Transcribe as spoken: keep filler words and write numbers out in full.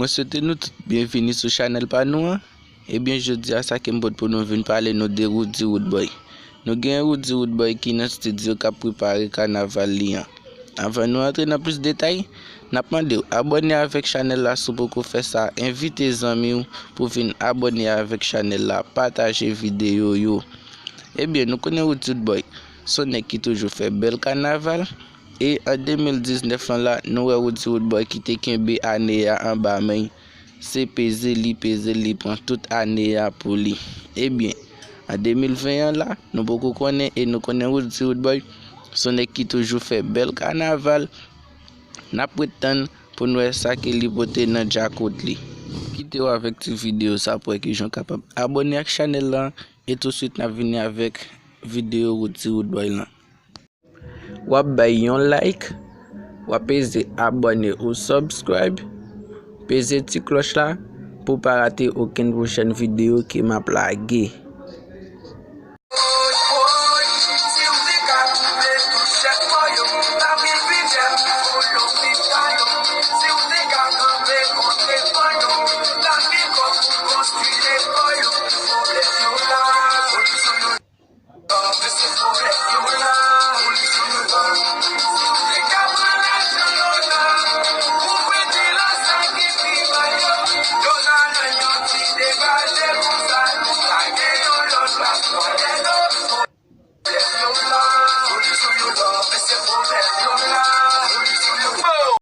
Mwen swete nou tout byenvini sou chanèl pa nou an. Ebyen, jodi a, sa ke m pote pou nou vin pale nou de Roody Roodboy. Nou gen Roody Roodboy ki nan estidyo k ap prepare kanaval li an. Anvan nou antre nan plis detay, n ap mande w abòne avèk chanèl la si w poko fè sa, envite zanmi w pou vin abòne avèk chanèl la, pataje videyo yo. Ebyen, nou konnen Roody Roodboy se yon nèg ki toujou fè bèl kanaval. E an de mil diznèf lan la, nou wè Roody Roodboy ki te kenbe ane a anba men l, se peze li peze l, li pran tout ane a pou li. Ebyen, an de mil ven an la, nou poko konnen e nou konnen Roody Roodboy se yon nèg ki toujou fè bèl kanaval. N ap ret tann pou n wè sa ke li pote nan djakout li. Kite w avèk ti videyo sa pou wè kijan w kapab abòne ak chanèl la e touswit n ap vini avèk videyo Roody Roodboy lan. W ap bay yon like, w ap peze abòne ou subscribe, peze ti klòch la pou w pa rate okenn pwochèn videyo ke m ap lage.